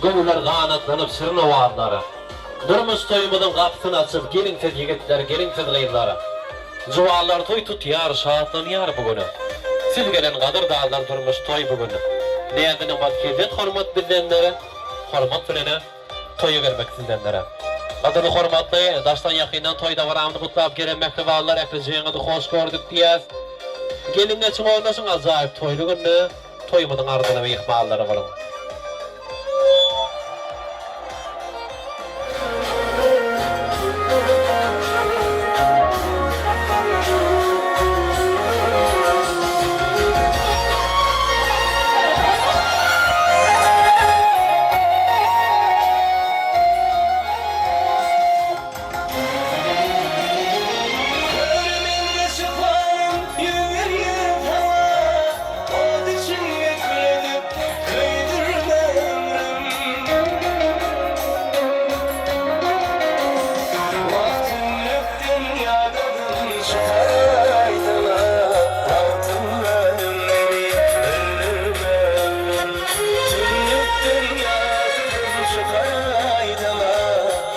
Göwünler ganatlanyp şirin owazlara. Durmuş toýumyzyň gapysyn açyp geliň siz ýigitler geliň siz gyzlar. Juwanlar toý tutýar şatlanýar bu gün. Siz gelen gadyrdanlar durmuş toý bu gün. Näzi-nygmat hezzet hormat bizdendir. Hormat bilene toýa gelmek sizdendir. Gadyrly hormatly daşdan ýakyndan toý dabaramyzy gutlap gelen mähribanlar ählijeňizi hoş gördük diýýäs. Geliň geçiň ornaşyň ajaýyp toýly günde. Toýumyzyň arzyly myhmanlary boluň! Görmeňde çyparyn ýüz hawa, Ot içinde kül edip köýdürme ömrüm. Wah tümlükden ýadadym çykaraýsana, Wagtynda meni öldürme ömrüm. Tümlükden ýadadym çykaraýsana,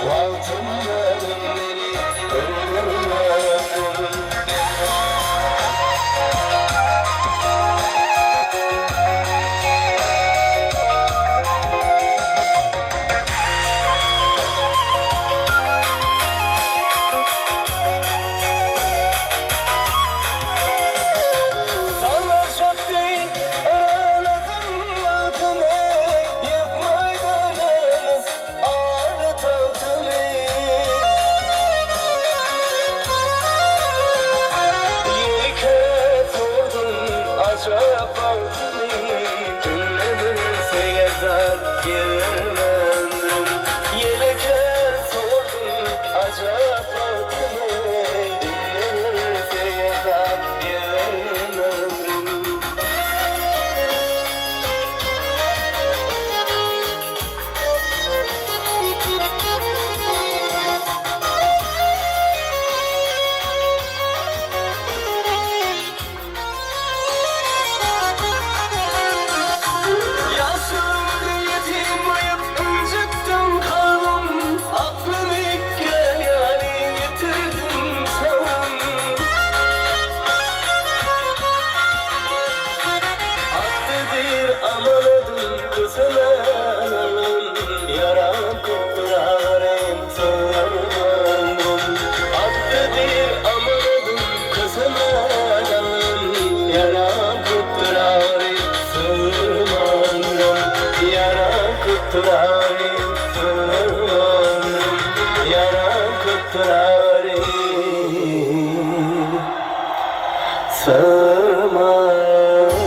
Wagtynda meni öldürme ömrüm. Sallançak deý araladym wagtymy, Ýykmaýdanymyz Aly tagtymy. Ýeke sordum ajap bagtymy, Günde bir segezar gezme ömrüm. Ýeleke sordum ajap bagtymy, Günde bir segezar gezme ömrüm. Ýaşlygymda ýetim goýup ynjytdyň kalbym, Aklym ikgän ýaly ýitirdim sabrym. Atdydyr amanadym kösemän alym, Ýaram köpdür agyrym sygyrman ömrüm. Atdydyr amanadym kösemän alym, Ýaram köpdür agyrym sygyrman ömrüm. Ýaram köpdür agyrym sygyrman ömrüm. Ýaram köpdür agyrym sygyrman ömrüm.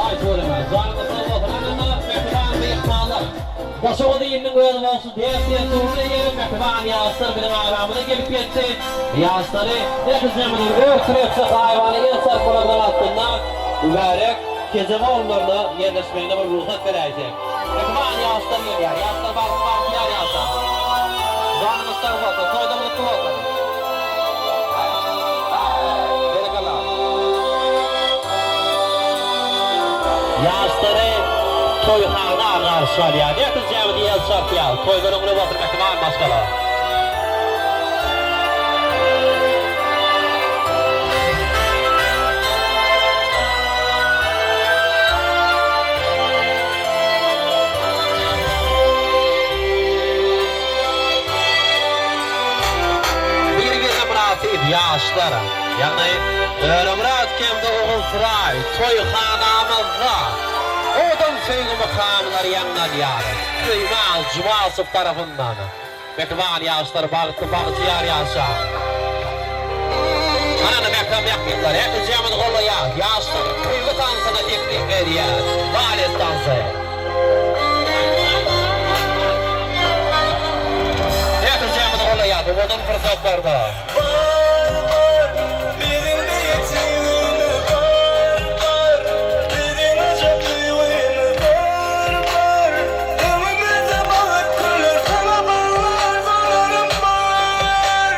Aý tüweleme, janyňyz sag bolsun, ana mähriban myhmanlar. Daşoguz iliniň özboluşly däp-dessuryna eýerip mähriban ýaşlar biziň aramyza gelip ýetdi. Ýaşlary ählijemiziň ör türekçe gaýybana el çarpmalarymyzyň astynda mübärek kejebe orunlaryna ýerleşmegine bir rugsat beräýsek. Mähriban ýaşlar gelýär. Ýaşlar bagtly bagtyýar ýaşaň. Janyňyz sag bolsun, toýlaryňyz gutly bolsun. Berekella. Ýaşlary toýhana garşy alýar. Ählijemiz el çarpýar. Toýlaryň gutly bolsun mähriban maşgala. ýaşlar, ýagny Töremyrat hem-de Ogulsuraý toýhanamyzda owadan söýgi mukamlary ýaňlanýar. Söýmaz Jumasow tarapyndan. Mähriban ýaşlar bagtly bagtyýar ýaşaň. Anana mährem ýakynlar ählijämiz gollaýas ýaşlar söýgi tansyna teklip berýäs wales tansy. Ählijämiz gollaýas owadan pursatlarda. Bar bar biziň beýik söýgimiz bar bar biziň ajap duýgymyz bar bar öňümizde bagt güller saňa bagly arzuwlarym bar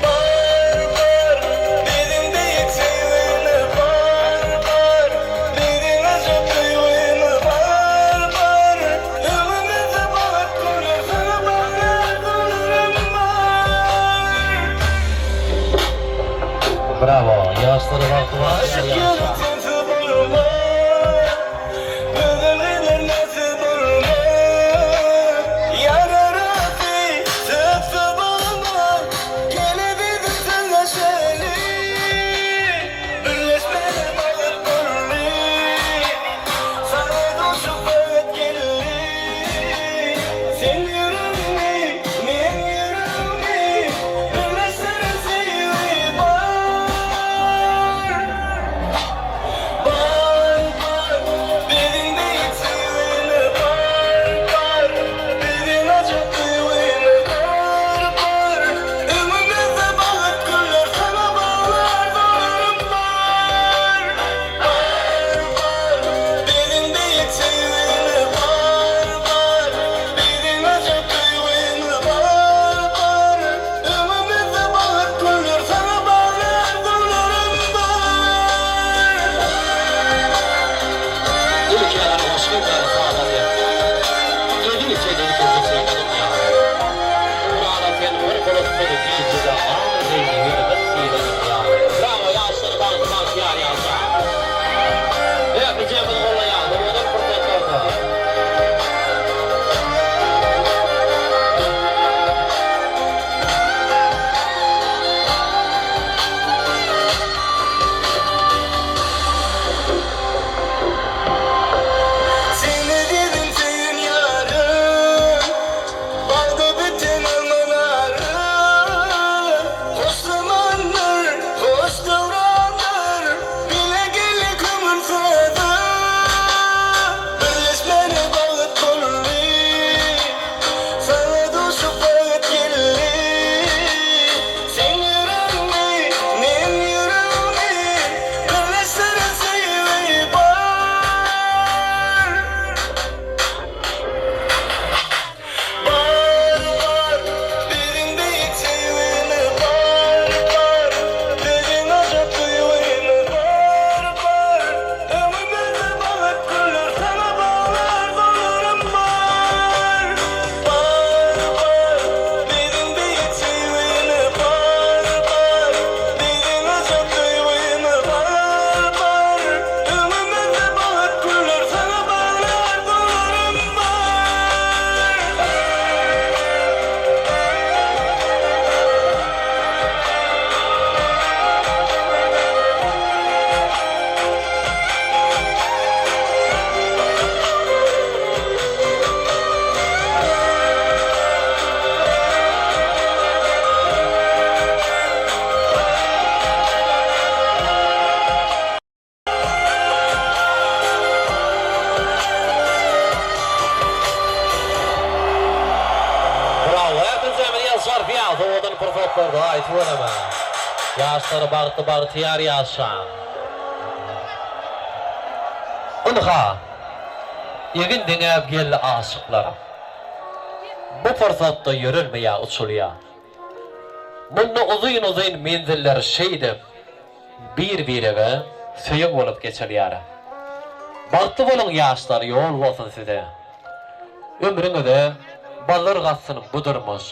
bar bar biziň beýik söýgimiz bar bar biziň ajap duýgymyz bar bar öňümizde bagt güller saňa bagly arzuwlarym bar. Bravo ýaşlara bagty bagtyýar Aşyk ýaşa. ýaly sensiz bolmaz, Gözel gyzlar näsiz bolmaz, Ýara razy söpse bolmaz, Gel ezizim sözleşeli, Birleşmeli bagt boldy, Saňa duşup bagt geldi, Sen ýüregimi, men ýüregimi, Birleşdiren söýgi bar. Bar bar biziň beýik söýgimiz bar bar biziň ajap duýgymyz bar bar öňümizde bagt güller saňa bagly arzuwlarym bar bar bar biziň beýik söýgimiz bar bar biziň ajap duýgymyz bar bar öňümizde bagt güller saňa bagly arzuwlarym bar. Ilki ýazan goşgyň bäri sada sen. Edil sen ilkinji synladyň ýaly. Urana sen bir bulutsyz gijede aň deý ýüzümiz syladyň ýaly. Bravo ýaşlar bagty bagtyýar ýaşa. Ählijemiz gollaýas owadan pursatlarda. Seni dedim söýen ýarym, Bagda biten almalarym. Hoş zamandyr, hoş döwrandyr, Bile geldik ömür saza. Birleşmäne bagt boldy, Saňa duşup bagt geldi. Sen ýüregimi, men ýüregimi, Birleşdiren söýgi bar. Bar bar biziň beýik söýgimiz bar bar biziň ajap duýgymyz bar bar öňümizde bagt güller saňa bagly arzuwlarym bar bar bar biziň beýik söýgimiz bar bar biziň ajap duýgymyz bar bar öňümizde bagt güller saňa bagly arzuwlarym bar. Bravo ählijemiz el çarpýas owadan pursatlarda aý tüweleme. Ýaşlar bagtly bagtyýar ýaşaň. Ynha, egin deňäp geldi aşyklar. Bu pursatda ýörelmeýär uçulýar. Munda uzyn-uzyn menziller şeýdip bir-birege söýeg bolup geçilýär. Bagtly boluň ýaşlar ýol bolsun size. Ömrüňize ballar gatsyn bu durmuş.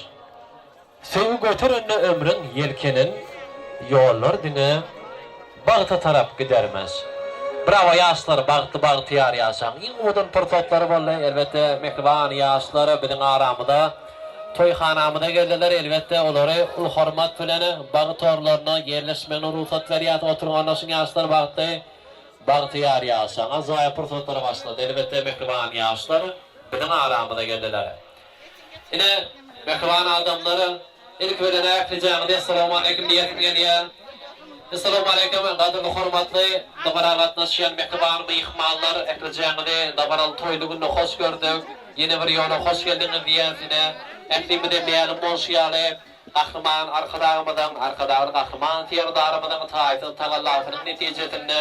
Söýgi göterende ömrüň ýelkenin ýollar diňe bagta tarap gidermiş. Brawo ýaşlar bagtly bagtyýar ýaşaň iň owadan pursatlary boldy elbetde mähriban ýaşlar biziň aramyza. Toýhanamyza geldiler, elbetde olary uly hormat bilen bag torlaryna ýerleşmegine rugsat berýäs, oturyň ornaşyň ýaşlar bagtly, bagtyýar ýaşaň. Ajaýyp pursatlar başlady, elbetde mähriban ýaşlar biziň aramyza geldiler. Ine, mähriban adamlar, ilki bilen ählijäňize Essalawmaleýkim diýesim gelýär. Essalawmaleýkim, gadyrly hormatly dabara gatnaşýan mähriban myhmanlar, ählijäňizi dabaraly toýly günde hoş gördük. Ýene bir ýola hoş geldiňiz diýýäs ine, ählimize mälim bolşy ýaly, Gahryman Arkadagymyzyň, Arkadagly Gahryman Serdarymyzyň taýsyz tagallasynyň netijesinde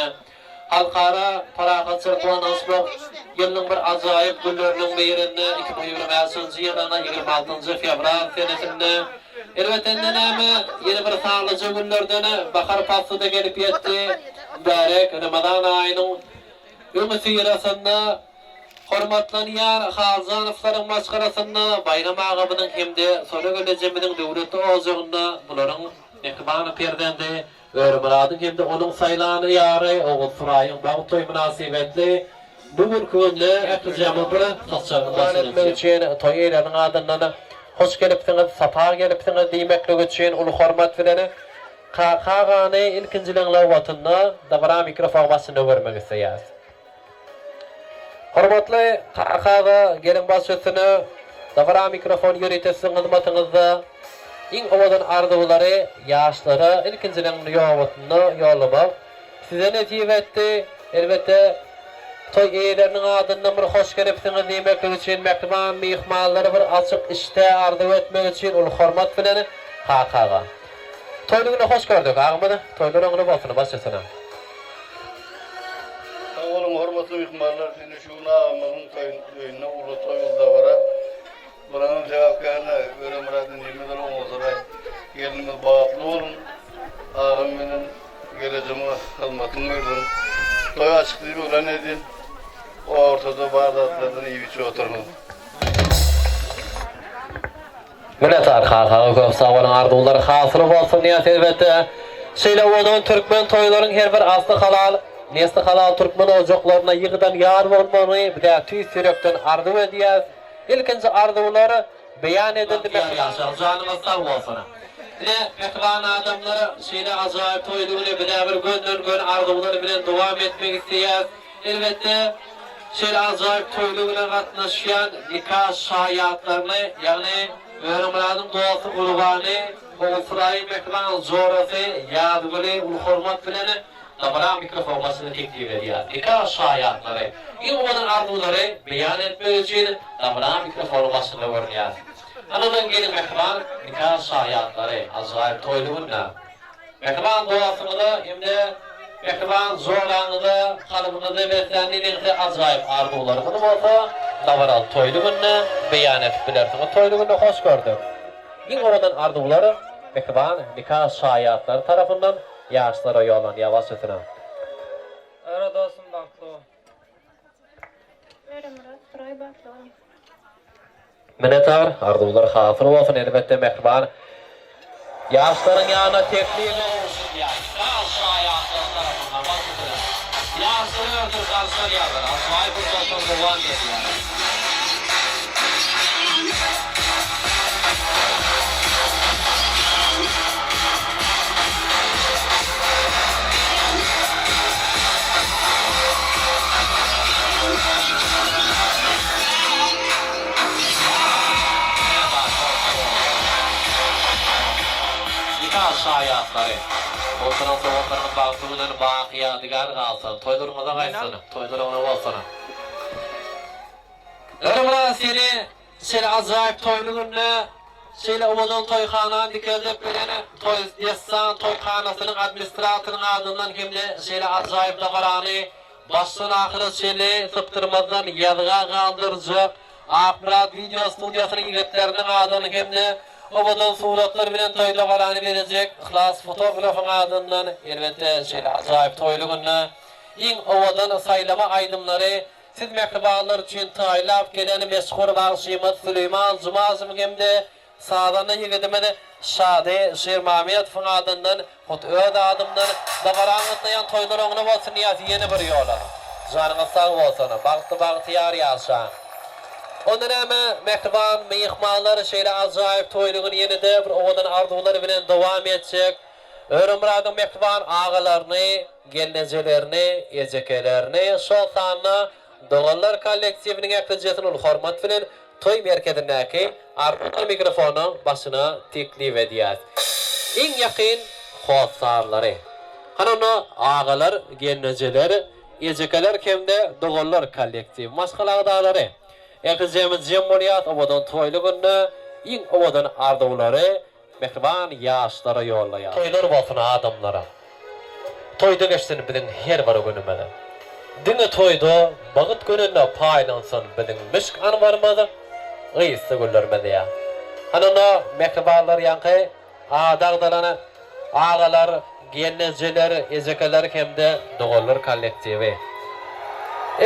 Halkara parahatçylyk we ynanyşmak ýylynyň bir ajaýyp günleriniň birinde, 2025-nji ýylyň 26-njy fewral senesinde, elbetde indi näme, ýene bir sanlyja günlerden bahar pasly-da gelip ýetdi, mübärek Remezan aýynyň öňüsyrasynda, Hormatlanýar Haljanowlaryň maşgalasynda Baýram agamyzyň hem-de Sona gelnejemiziň döwletli ojagynda bularyň mähriban perzendi Örümyradyň hem-de onuň saýlan ýary Ogulsuraýyň bagt toýy mynasybetli bu günki günde ählijemiz bir saçagyň başyna etmek üçin toý eýeleriniň adyndan hoş gelipsiňiz, sapa gelipsiňiz diýmeklik üçin uly hormat bilen Kaka agany ilkinjileň nobatynda dabara mikrofon başynda görmek isleýäris. Hormatly Kaka aga, geliň baş üstüne, dabara mikrofon ýörite siziň hyzmatyňyzda. Iň owadan arzuwlary ýaşlara ilkinjileriň nobatynda ýollamak size nesip etdi. Elbetde, toý eýeleriniň adyndan bir hoş gelipsiňiz diýmeklik üçin mähriban myhmanlara bir açyk işdä arzuw etmek üçin uly hormat bilen Kaka aga. Toýly güne hoş gördük agymyz, toýlar oňly bolsun baş üstüne. Sag boluň hormatly myhmanlar indi şu gün agamyzyň toýunda uly toý uly dabara bulanam sebäpkärine Öremyrat inimiz oňa gelnimiz bagtly boluň agam menen gelejeme hyzmatyň bersin toý açyk diýip yglan edin ortada bar zatlardan iýip içip oturyn. Minnetdar kakaga köp sag boluň arzuwlar hasyl bolsun diýýäs elbetde. Şeýle owadan türkmen toýlaryň her bir asly halal, nesli halal türkmen ojaklaryna ýygydan ýar bolmagyny bizä tüýs ýürekden arzuw edýäs. Ilkinji arzuwlar beýan edildi mähriban janyňyz sag bolsun. Ine mähriban adamlar şeýle ajaýyp toýly güni bizä bir gönden göni arzuwlar bilen dowam etmek isleýäs. Elbetde, şeýle ajaýyp toýly güne gatnaşýan nika şaýatlaryny, ýagny Öremyradyň dosty Gurbany, Ogulsuraýyň mähriban jorasy Ýazgüli uly hormat bilen dabara mikrofon başyna teklip edýär. Nika şaýatlary iň owadan arzuwlary beýan etmek üçin dabara mikrofonyň başynda görünýär. Ynanyň geliň mähriban nika şaýatlary ajaýyp toýly günde. Mähriban dostuňyza hem-de mähriban joraňyza kalbyňyzda beslän neneňsi ajaýyp arzuwlaryňyz bolsa, dabaraly toýly günde beýan edip bilersiňiz. Toýly günde hoş gördük! Iň owadan arzuwlar mähriban nika şaýatlary tarapyndan ýaşlara ýollanýar baş üstüne. Öre dostum bagtly bol. Öremyrat Suraý bagtly boluň. Minnetdar, arzuwlar hasyl bolsun elbetde mähriban ýaşlaryň ýanyna teklip gowşurylýar. Gaz şaýatlary tarapyndan baş üstüne. Ýaşlary örtüp garşy alýarlar. Ajaýyp pursatlar dowam edýär. Nika şaýatlary. Oturan sowgatlaryňyz bagtly bilen baky ýadygär galsyn. Toýlaryňyza gaýtsyn. Toýlar oňly bolsun. Örümyrat seni şeýle ajaýyp toýly günde şeýle owadan toýhanany dikeldip bilen Toý dessan toýhanasynyň administratorynyň adyndan hem-de şeýle ajaýyp dabarany Başdan ahyra çenli sypdyrmazdan ýazga galdyrjak Akmyrat wideo studiýasynyň ýigitleriniň adyndan hem-de owadan suratlar bilen toý dabarany bezejek Yhlas fotografyň adyndan elbetde şeýle ajaýyp toýly günde iň owadan saýlama aýdymlary siz mähribanlar üçin taýynlap gelen meşhur bagşymyz Süleýman Jumazowyň hem-de Sazanda ýigidimiz Şady Şirmametowyň adyndan, hut öz adymdan dabaraň gutlaýan toýlar oňly bolsun diýýäs ýene bir ýola. Janyňyz sag bolsun, bagtly bagtyýar ýaşaň. Onda näme, mähriban myhmanlar, şeýle ajaýyp toýlugyny ýene-de bir owadan arzuwlar bilen dowam etjek. Öremyradyň mähriban agalaryny, gelnejelerini, ejekelerini, şol sanda doganlar kollektiwiniň ählijesini uly hormat bilen toý merkezindäki Arzuwlar mikrofonyň başyna teklip edýäs. Iň ýakyn hossarlary. Hany onda agalar, gelnejeler, Ejekeler hem-de doganlar kollektiw maşgala agzalary. Ählijemiz jem bolýas owadan toýly günde iň owadan arzuwlary mähriban ýaşlara ýollaýas. Toýlar bolsun adamlara. Toýda geçsin biziň her bir günümiz. Diňe toýda bagt gününde paýlansyn biziň müşk anbarymyz, ysly güllerimiz ýa. Hany onda mähribanlar ýaňky Ady agzalan agalar, gelnejeler, ejekeler hem-de doganlar kollektiwi.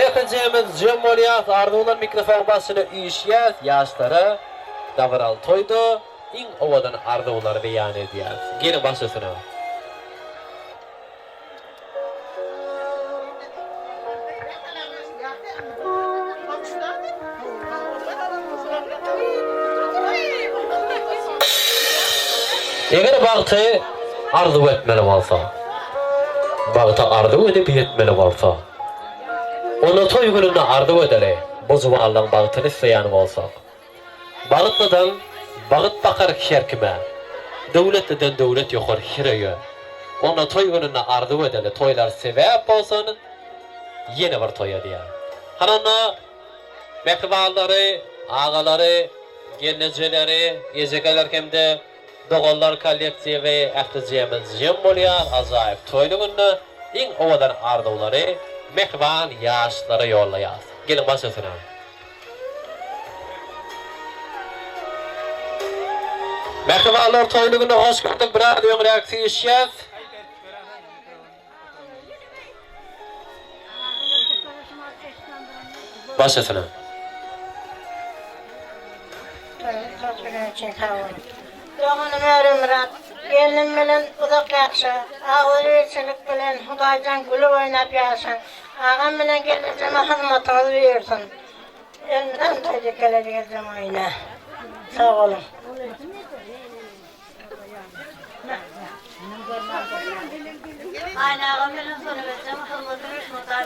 Ählijemiz jem bolýas, arzuwlan mikrofon başyna üýşýäs, ýaşlara dabaraly toýda iň owadan arzuwlary beýan edýäs. Geliň baş üstüne. Eger bagty arzuw etmeli bolsa, Bagta arzuw edip ýetmeli bolsa, Onda toý gününde arzuw edeli, Bu juwanlaň bagtyny isleýän bolsak. Bagtlydan bagt bakar her kime, Döwletliden döwlet ýokar her öýe. Onda toý gününde arzuw edeli, Toýlar sebäp bolsun ýene bir toýa diýýär. Hany onda mähribanlary, agalary, gelnejeleri, ejekeler hem-de doganlar kollektiwi ählijemiz jem bolýar ajaýyp toýly günde iň owadan arzuwlary mähriban ýaşlara ýollaýas. Geliň baş üstüne. Mähribanlar toýly güne hoş gördük biraz öňräk süýşýäs. Baş üstüne. Doganym Öremyrat, gelnim bilen uzak ýaşa, agzybirçilik bilen Hudaýjan gülüp oýnap ýaşaň. Agam bilen gelnejeme hyzmatyňyz buýursyn. Elmydam toýda geler geljem oýna. Sag boluň. Aýna agam bilen Sonabeljem hyzmaty buýursun Hudaý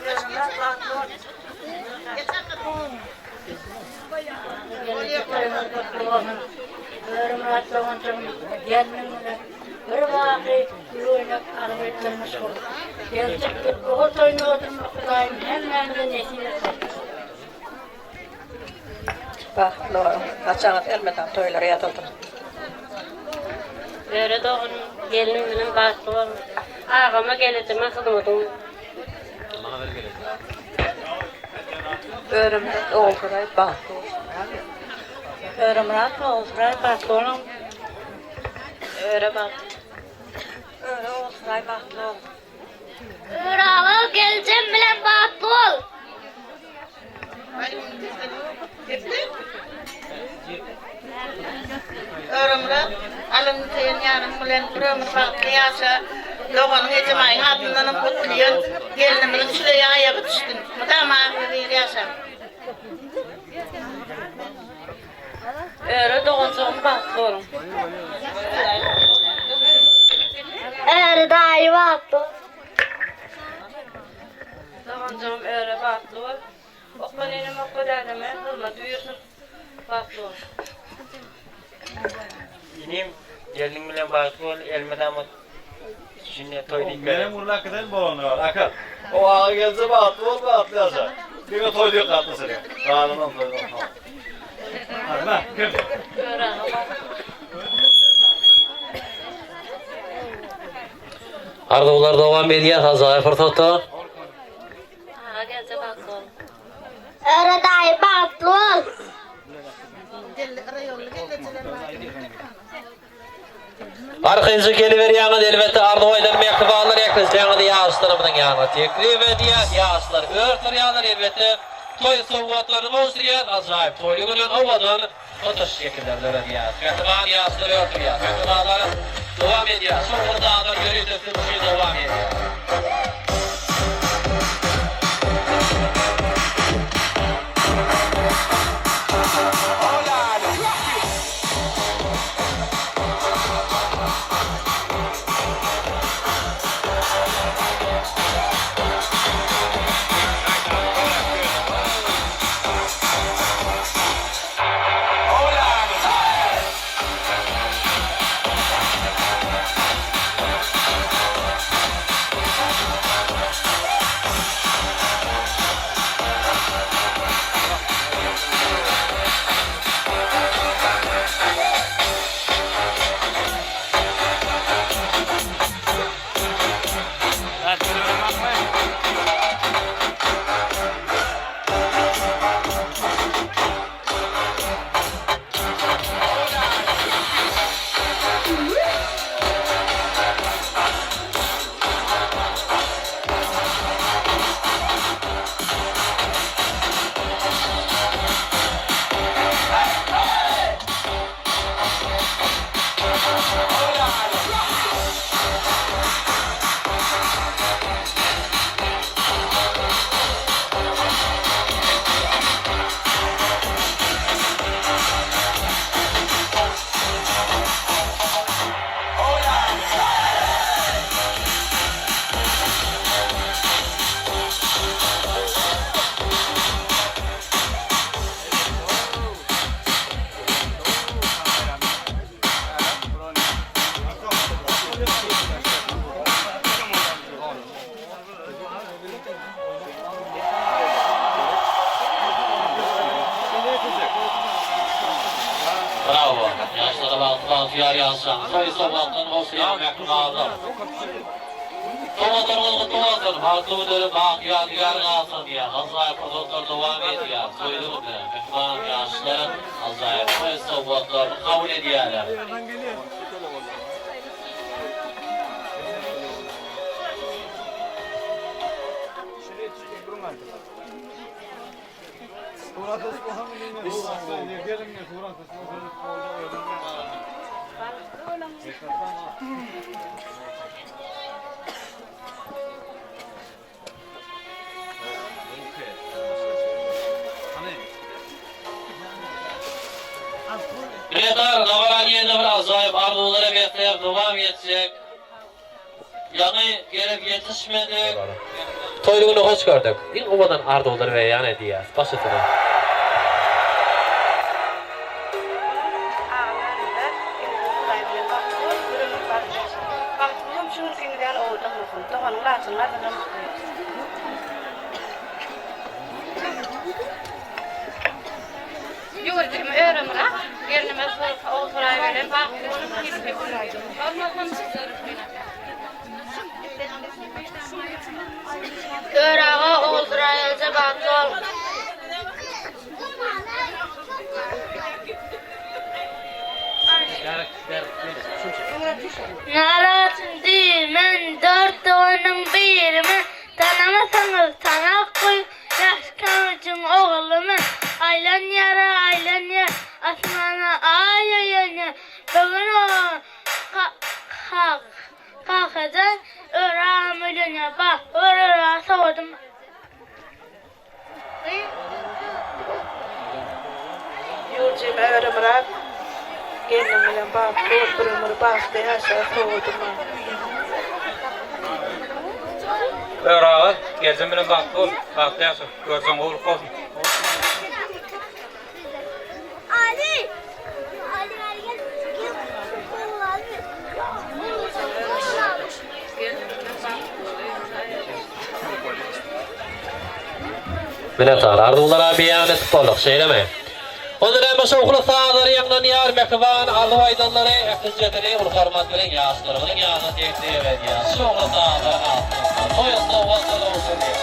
Öremyrat bagtly bolsun. Öremyrat doganjygym gelniň bilen bir baky gül oýnap arzuw etdirmiş bolup. Geljek ýyl ogul toýunda oturmak Hudaýym hemmämize nesip etsin. Bagtly boluň. Haçaňyz elmydam toýlar ýazylsyn. Öre doganym gelnim bilen bagtly boluň. Agama gelejeme hyzmatyň. Öremyrat Ogulsaraý bagtly bolsun. Öremyrat Ogulsaraý bagtly boluň. Öre bagtly. Öre Ogulsaraý bagtly bol. Öre aga geljem bilen bagtly bol. Öremyrat, Alyň söýen ýaryň bilen bir ömür bagtly ýaşa. Doganyň Ejemaýyň adyndanam gutlaýan. Gelnimiziň şüleýe aýagy düşsün. Mydama agzybir ýaşaň. Öre doganjygym bagtly boluň. Öre daýy bagtly bol. Doganjygym Öre bagtly bol. Okman enem okma dädeme hyzmat buýursyn bagtly bol. Inim gelniň bilen bagtly bol elmydama şinde toý diýip beren. Menem urla akiden bolany bar aka. O aga gelse bagtly bol bagtly ýaşa. Diňe toý diýip gatnaşalyň. Galanam toýdan soň. Hany kim? Arzuwlar dowam edýär ajaýyp pursatda. Aga gelse bagtly bol. Öre daýy bagtly bol. Arkaýynja geliberýäňiz elbetde arzuw aýdan mähribanlar ählisiniňizi ýaşlarymyzyň ýanyna teklip edýäs ýaşlar ör turýarlar elbetde toý sowgatlaryny gowşurýas ajaýyp toýly günden owadan tutuş şekiller döredýäs mähriban ýaşlar ör turýar mähribanlar dowam edýär şol bir ýörite siz üçin dowam edýär. Brawo! Ýaşlara bagtly bagtyýar ýaşaň! Toý sowgatdan gowşurýan mähribanlar! Sowgatlaryňyz gutly bolsun! Bagtly günleri baky ýadygär galsyn diýýän ajaýyp pursatlar dowam edýär. Toýly günde mähriban ýaşlar ajaýyp toý sowgatlaryny kabul edýärler. Minnetdar, dabarany ýene bir ajaýyp arzuwlara besläp dowam etjek. Ýaňy gelip ýetişmedik. Toýly güni hoş gördük. Iň owadan arzuwlary beýan edýäs. Baş üstüne. Ýüwürjigimi öremrak, gelnime Ogulsuraý bilen bagtly bolup ýetişsin. Bolmasam Öre aga Ogulsuraý eje bagtly bol. Narahatyn diýmen dört doganyň birimi Tanamasaňyz tanap goýuň Ýaş kömürçiň oglumy Aýlanýar-a aýlanýar Asmana aý öýlenýär Bu gün o Kakajan öram öýlenýär Bak gör öra sowadym. Ýurjym Öremyrat gelniň bilen bagtly bolup bir ömür bagtly ýaşa sowgadym bar. Öre aga geljem bilen bagtly bol bagtly ýaşa görjeň gowluk bolsun. Minnetdar. Arzuwlara beýan edip bolduk, şeýlemi? Onda näme şowhunly sazlar ýaňlanýar, mähriban arzuw aýdanlary ählijesini uly hormat bilen ýaşlarymyzyň ýanyna teklip edýär. Şowhunly sazlaryň astynda toý sowgatlary gowşurylýar.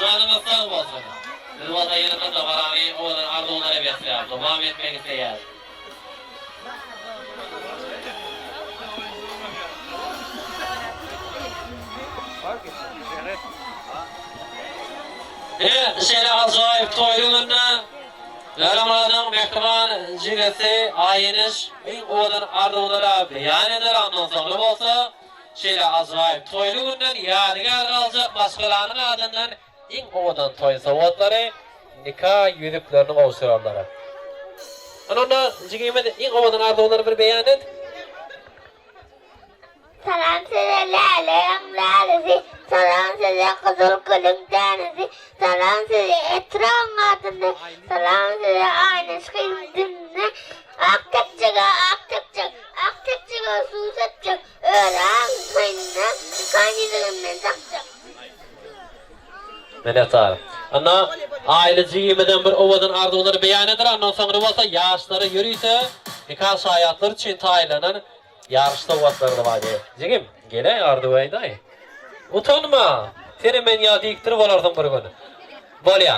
Janyňyz sag bolsun. Biz bolsa ýene-de dabarany owadan arzuwlara besläp, dowam etmek isleýäris. Ine, şeýle ajaýyp toýly günde Ölemyradyň mähriban jigisi Aýeneş iň owadan arzuwlara beýan eder, ondan soňra bolsa şeýle ajaýyp toýly günden ýadygär galjak maşgalanyň adyndan Iň owadan toý sowgatlary nika ýüzüklerini gowşurarlar. Hany onda jigimiz iň owadan arzuwlary bir beýan et. Salam size läleň lälesi, Salam size gyzyl gülüň dänesi, Salam size Etragyň gadyny, Salam size Aýnaş gyzyň dününe, Ak tekjege, ak tekjek, Ak tekjege suw sepjek, Öraň toýunda nika ýüzügimden takjak. Minnetdar. Ynha, Aýly jigimizem bir owadan arzuwlary beýan eder, andan soňra bolsa ýaşlara ýörite nika şaýatlary üçin taýynlanan ýaryş sowgatlary-da bar diýýär. Jigim, geläý arzuw aýdaý. Utanma! Senem men ýaly dikdir bolarsyň bir gün. Bolýa.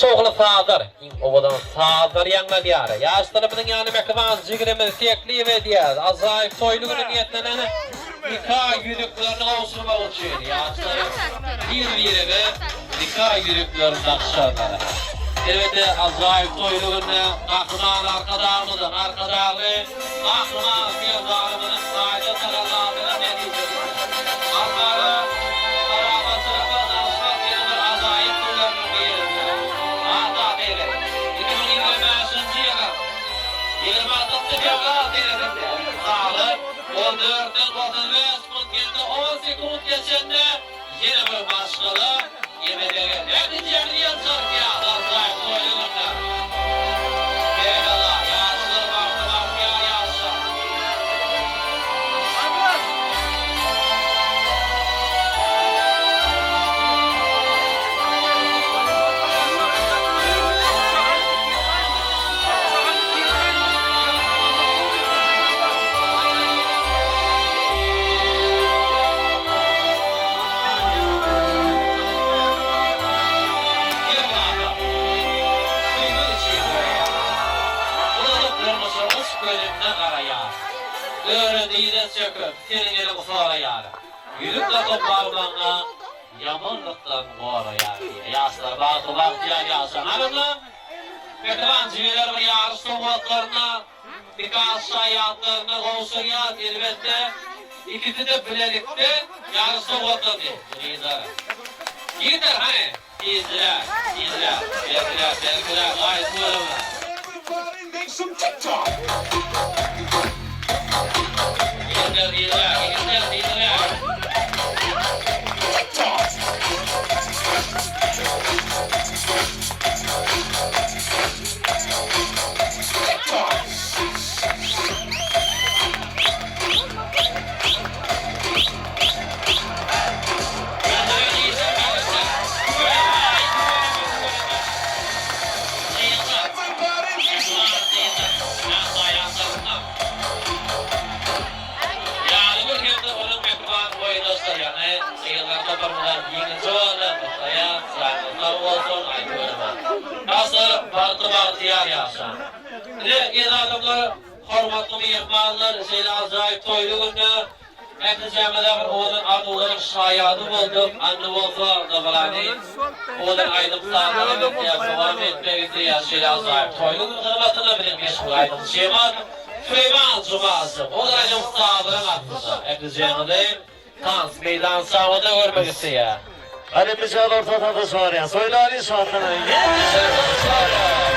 Şowhunly sazlar, iň owadan sazlar ýaňlanýar. Ýaşlarymyzyň ýanyna mähriban jigimizi teklip edýäs. Ajaýyp toýly güne niýetlenen nika ýüzüklerini gowşurmak üçin ýaşlar bir-birege nika ýüzüklerini dakyşarlar. Elbetde, ajaýyp toýly günde Gahryman Arkadagymyzyň, Arkadagly Gahryman Serdarymyzyň taýsyz tagallasynyň netijesinde Halkara parahatçylyk we ynanyşmak ýene bir ajaýyp günleriniň birinde, has takygy, 2025-nji ýylyň 26 fewral senesinde sagat on dörtden 35 minut hem-de on sekunt geçende ýene bir maşgala emele geldi. Netijeli ýyl çarpýar ajaýyp toýly günler. Berekella, ýaşlar bagtly bagtyýar ýaşlar. Her bir adam söýgi üçin döreýär. Ulalyp durmuşa uç gözünde garaýar. Öre dyza çöküp, seniň eliň soraýar. Ýüzük dakyp barmagyňa ýamanlykdan goraýar diýýär. Ýaşlar bagtly bagtyýar ýaşaň. Alynda mähriban jigiler bir ýaryş sowgatlaryna Nika şaýatlaryna gowşurýas, elbetde, ikisi-de bilelikde ýaryş sowgatlaryny, gyzlar. Ýigitler, hany, tizräk, tizräk, berkiräk, berkiräk, aý, tüweleme. Ýigitler, tizräk, ýigitler, tizräk. Bagtly bagtyýar ýaşaň. Ine, eziz adamlar, hormatly myhmanlar, şeýle ajaýyp toýly günde ählijämize bir owadan arzuwlaryň şaýady bolduk. Indi bolsa dabarany owadan aýdym-sazlar bilen dowam etmek isleýäris. Şeýle ajaýyp toýly gün hyzmatynda biziň meşhur aýdymçymyz Süleýman Jumaşew owadan aýdym-sazlaryň astynda ählijäňizi tans meýdançamyzda görmek isleýär. Hany bişen orta tanta çagyrýan. Soýlany şatlanaýyn. Gel bişen tanta çagyrýan.